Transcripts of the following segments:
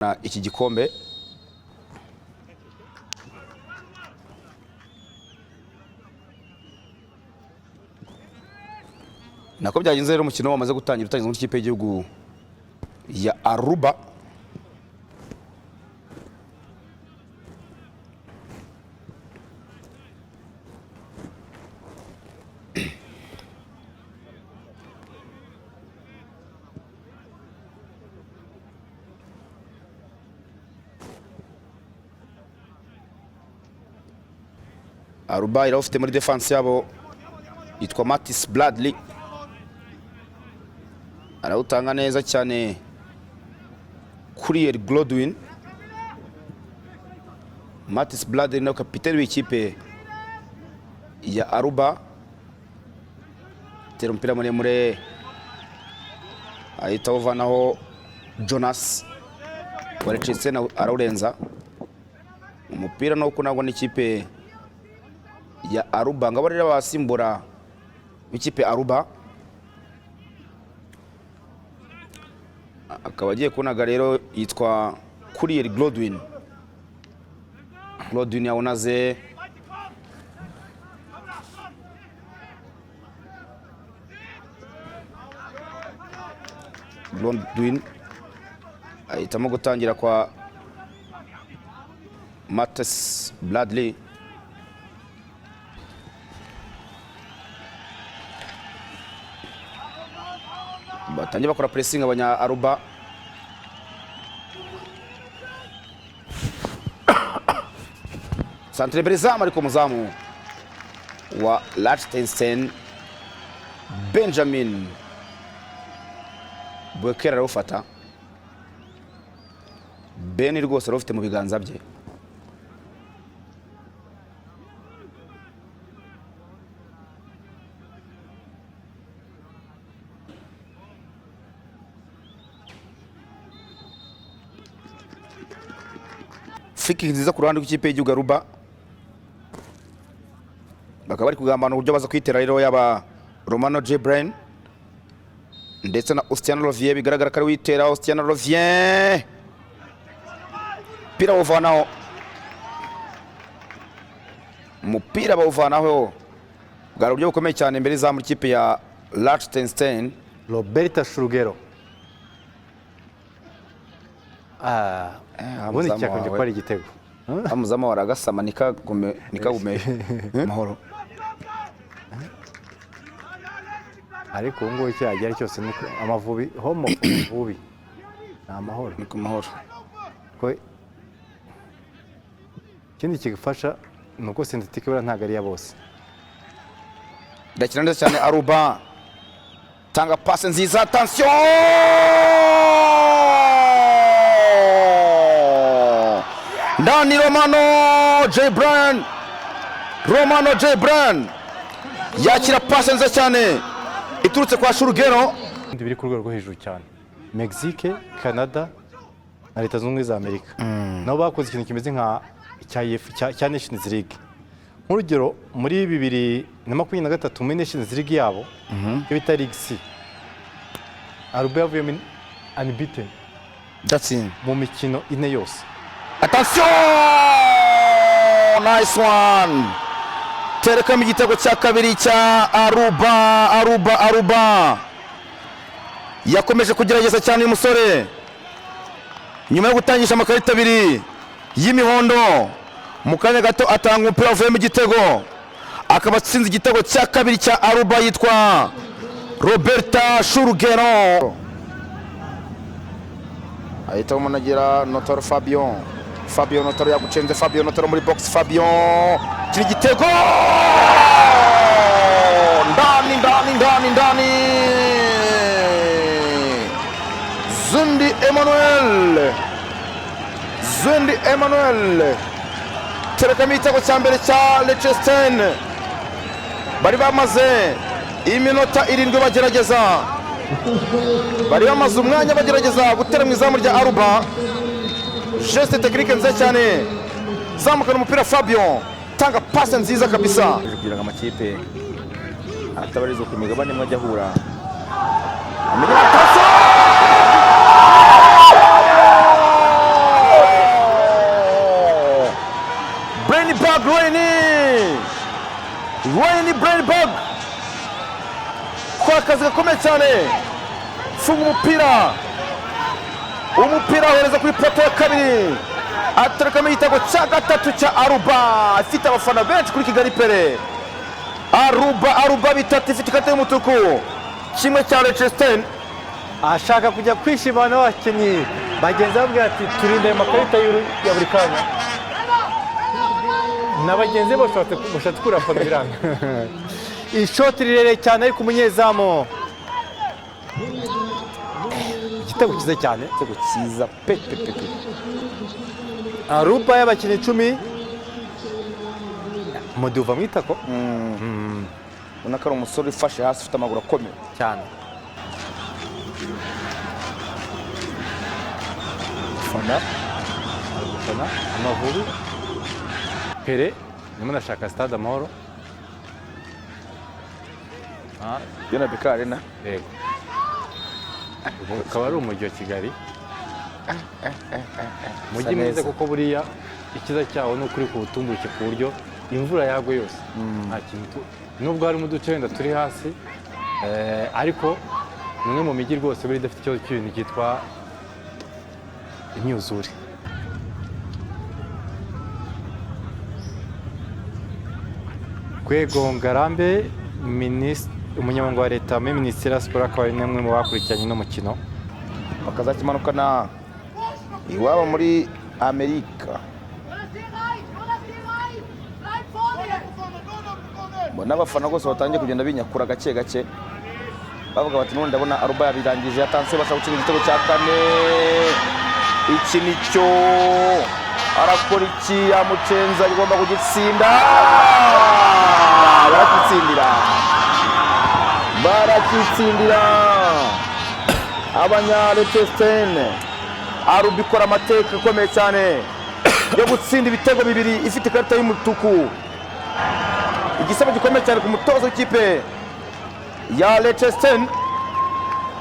Iki gikombe nako byagenze rero. Umukino wamaze gutangira, utangiza n'ikipe y'igihugu ya Aruba. Aruba irawufite muri defense yabo, yitwa Matis Bradley, arawutanga neza cyane kuri Eric Glodwin. Matis Bradley nawe kapiteni w'ikipe ya Aruba, tera umupira muremure, ahita awuvanaho Jonas warecitse, arawurenza. Umupira no kunagwa n'ikipe ya Aruba. Ngabo rero abasimbura b'ikipe Aruba, akaba agiye kunaga rero, yitwa Kurier Glodwin. Glodwin yawunaze. Glodwin ahitamo gutangira kwa Mattes Bradley. Batangiye bakora pressing abanya Aruba. Centre imbere izamu, ariko umuzamu wa Liechtenstein Benjamin Bwekera arawufata. Ben rwose arawufite mu biganza bye. Free kick nziza ku ruhande rw'ikipe y'igihugu Aruba, bakaba bari kugambana uburyo baza kwitera rero, yaba Romano J Brain ndetse na Ostiano Rovier. Bigaragara ko ari witera Ostiano Rovier. Umupira bawuvanaho, umupira bawuvanaho. Bwari uburyo bukomeye cyane imbere y'izamu ikipe ya Liechtenstein. Roberta Shurugero. Ah, ubundi Umuzamu cyakomeje wawe. kuba ari igitego. Amuzamu wawe aragasama nikagume nikagume amahoro. Ariko ubu ngubu icyo yagera cyose ni uko Amavubi, home of Amavubi, ni amahoro. Ni ku mahoro. Ko ikindi kigufasha ni uko synthétique buriya ntabwo ari iya bose. Irakina neza cyane Aruba, tanga passe nziza, attention, ndani Romano J Bryan. Romano J Bryan yakira passe nziza cyane iturutse kwa Shurugero. Ibindi biri ku rwego rwo hejuru cyane, Mexique, Canada na Leta Zunze Ubumwe za Amerika, nabo bakoze ikintu kimeze nka icya UEFA, cya Nations League. Nk'urugero, muri 2023 muri Nations League yabo, icyo bita League C, Aruba yavuyemo unbeaten Datsin mu mikino ine yose. Attention, nice one! Terekamo igitego cya kabiri cya Aruba. Aruba, Aruba yakomeje kugerageza cyane. Uyu musore, nyuma yo gutangisha amakarita abiri y'imihondo, mu kanya gato atanga umupira wavuyemo igitego, akaba atsinze igitego cya kabiri cya Aruba, yitwa Roberta Shurugero. Ahita umunagira Notaro Fabio. Fabio Notaro yagucenze. Fabio Notaro muri box. Fabio kiri igitego ndani, ndani, ndani, ndani! Zundi Emmanuel, Zundi Emmanuel terekamo igitego cya mbere cya Liechtenstein. Bari bamaze iminota 7 bagerageza, bari bamaze umwanya bagerageza gutera mu izamu rya Aruba. Geste technique nziza cyane, zamukana umupira Fabio, tanga passe nziza kabisa kugira ngo amakipe atabarizwa ku migabane imwe ajya ahura. Attention! Rweni, Rweni Breinburg kora akazi gakomeye cyane, funga umupira, umupira ahereza kuri poteau ya kabiri, aterekamo igitego cya gatatu cya Aruba ifite abafana benshi kuri Kigali Pele. Aruba, Aruba bitatu, ifite ikarita y'umutuku, kimwe cya Liechtenstein. Ashaka kujya kwishimana n'abakinnyi bagenzi, bamubwira ati: "Turinde ayo makarita ya buri kanya." Na bagenzi be bashatse kurapa, biranga. Ishoti rirerire cyane, ariko umunyezamu, igitego cyiza cyane. Igitego cyiza pe pe pe pe. Aruba y'abakinnyi 10, muduva mu itako. Ubona ko ari umusore ufashe hasi, ufite amaguru akomeye. Cyane. Fana. Gufana Amavubi. Pele ndimo ndashaka Stade Amahoro. Yo na BK Arena. Yego, ubu ukaba ari umujyi wa Kigali, umujyi Usa mwiza. neza. Kuko buriya icyiza cyawo ni ukuri ku butumburuke, ku buryo imvura yagwa yose nta kintu nubwo harimo uduce wenda turi hasi, ariko ni umwe mu mijyi rwose buriya idafite ikibazo cy'ibintu cyitwa imyuzure. Rwego Ngarambe, umunyamabanga wa leta muri Minisiteri ya Siporo, akaba ari n'umwe mu bakurikiranye uno mukino. Bakazakimanukana iwabo muri Amerika. Mbona abafana rwose batangiye kugenda binyakura gake gake, bavuga bati: "None ndabona Aruba yabirangije." Yatanze, bashaka gutsinda igitego cya kane. Iki ni cyo arakora iki? Yamucenza, agomba kugitsinda. Barakitsindira, barakitsindira abanya Liechtenstein. Aruba ikora amateka akomeye cyane yo gutsinda ibitego bibiri ifite ikarita y'umutuku. Igisebo gikomeye cyane ku mutoza w'ikipe ya Liechtenstein.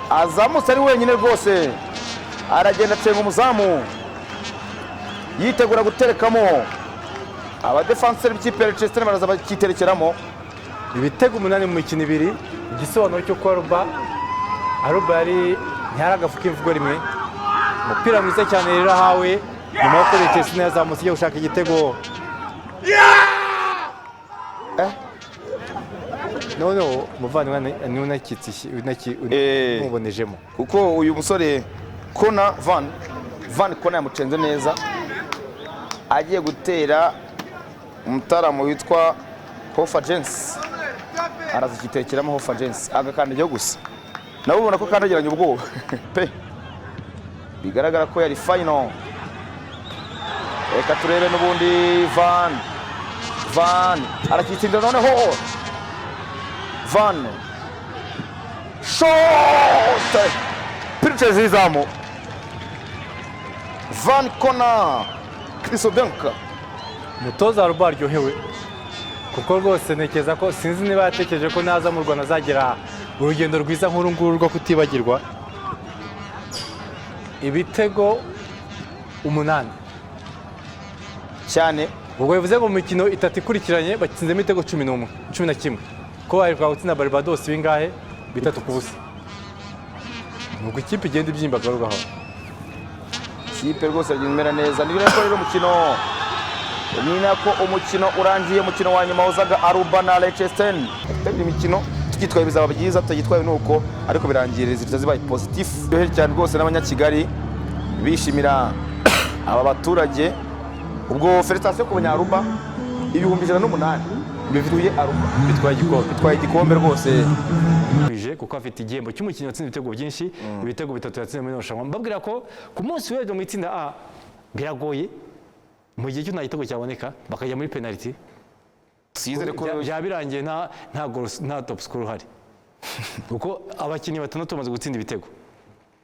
Azamutse ari wenyine rwose, aragenda acenga umuzamu, yitegura guterekamo. Abadefanseri b'ikipe ya Liechtenstein baraza bakiterekeramo. Ibitego 8 mu mikino ibiri, igisobanuro cy'uko Aruba yari ntiyari agafu k'imvugo rimwe. Umupira mwiza cyane rero ahawe nyuma yo Liechtenstein yazamutse ijya gushaka igitego. Noneho umuvandimwe niwe unakitse umubonejemo. Kuko uyu musore Kona Van Kona yamucenze neza, agiye gutera umutaramu witwa Hofa Jens, araza akitekeramo. Hofa Jens agakandagira gusa, nawe ubona ko kandagiranye ubwoba pe, bigaragara ko yari final. Reka turebe n'ubundi Van arakitsindira. Noneho Van shot, pirice zizamu. Van Kona Chrisodenka. Umutoza wa Aruba aryohewe, kuko rwose ntekereza ko, sinzi niba yatekereje ko naza mu Rwanda azagira urugendo rwiza nk'uru nguru rwo kutibagirwa. Ibitego 8. Cyane. Ubwo bivuze ngo mu mikino itatu ikurikiranye batsinzemo ibitego 11, 11, ko baheruka gutsinda Barbados bingahe? 3-0. Ni uko ikipe igenda ibyimba gahoro gahoro. Kipe rwose iragenda imera neza. Ni nako rero umukino, ni nako umukino urangiye. Umukino wa nyuma wazaga Aruba na Liechtenstein. Imikino tugitwaye bizaba byiza, tutagitwaye nuko, ariko birangiye résultat zibaye positif. Ryoheye cyane rwose n'Abanyakigali bishimira aba baturage. Ubwo félicitations ku Banyaruba, 108,000 bituye Aruba. Bitwaye igikombe. Bitwaye igikombe rwose. Kwije kuko afite igihembo cy'umukinnyi watsinze ibitego byinshi, ibitego bitatu yatsinze muri ino rushanwa. Mbabwira ko ku munsi w'ejo mu itsinda A biragoye, mu gihe cyo nta gitego cyaboneka bakajya muri penalty. Twizere ko Byaba birangiye nta goal, nta top score uhari, kuko abakinnyi batandatu bamaze gutsinda ibitego.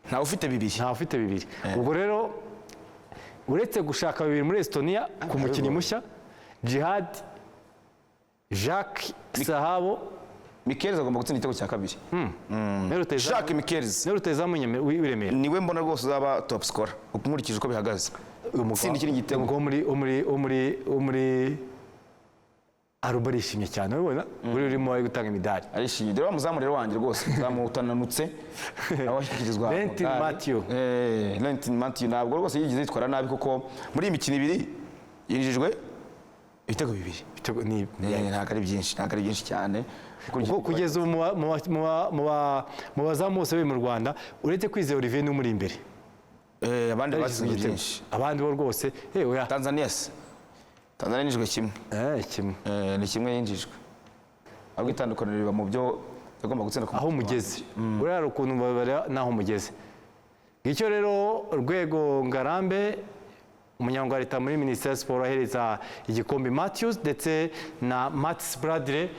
Ntawe ufite bibiri. Nta ufite bibiri. Ubwo rero uretse gushaka bibiri muri Estonia ku mukinnyi mushya Jihad Jacques Sahabo. Michels agomba gutsinda igitego cya kabiri. Jacques Michels. Niwe rutahizamu w'i Remera. Niwe mbona rwose uzaba top scorer nkurikije uko bihagaze. Tsinda ikindi gitego. Umugabo wo muri wo muri wo muri wo muri Aruba arishimye cyane, urabibona uri urimo ari gutanga imidari. Arishimye. Dore wa muzamu rero wanjye rwose, umuzamu utananutse nawe ashyikirizwa Lentin umudari. Matthew. Lentin Matthew ntabwo rwose yigeze yitwara nabi, kuko muri iyi mikino ibiri yinjijwe ibitego bibiri. Ibitego ni Ntabwo ari byinshi, ntabwo ari byinshi cyane. Kuko kugeza ubu mu bazamu bose bari mu Rwanda, uretse Kwizera Olivier n'umuri imbere, Abandi batsinze igitego. byinshi. Abandi bo rwose, oya. Tanzania se? Tanzania yinjijwe kimwe. Kimwe. Ni kimwe yinjijwe, ahubwo itandukaniro riba mu byo yagomba gutsinda ku Aho mukino wa mugeze, buriya hari ukuntu babara n'aho mugeze. Ngicyo rero Rwego Ngarambe, umunyamabanga wa leta muri Minisiteri ya Siporo, ahereza igikombe Matthews ndetse na Mats Bradley.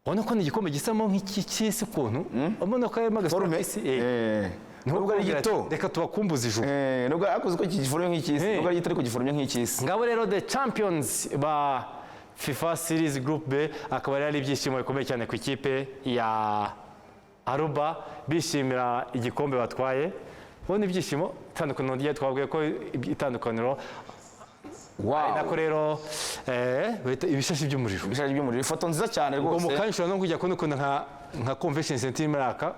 Ubona ko ni igikombe gisamo nk'iki cy'isi ukuntu, ubona ko harimo agasura Forme. k'isi. Nubwo ari gito. Reka tubakumbuze ijuru. Nubwo akoze ko giforumye nk'icy'isi. Nubwo ari gito ariko giforumye nk'icy'isi. Ngabo rero the champions ba FIFA Series Group B, akaba rero ari ibyishimo bikomeye cyane ku ikipe ya Aruba, bishimira igikombe batwaye. Ubona ibyishimo, itandukaniro rye, twabwiye ko itandukaniro nako rero bita ibishashi by'umuriro. Ibishashi by'umuriro, ifoto nziza cyane Ubwo mu rwose. kanya ushobora no kujya kubona ukuntu nka convention center irimo iraka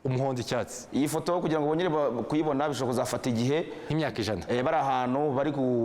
umuhondo, icyatsi. Iyi foto kugira ngo bongere kuyibona bishobora kuzafata igihe. Nk'imyaka 100. Bari ahantu bari.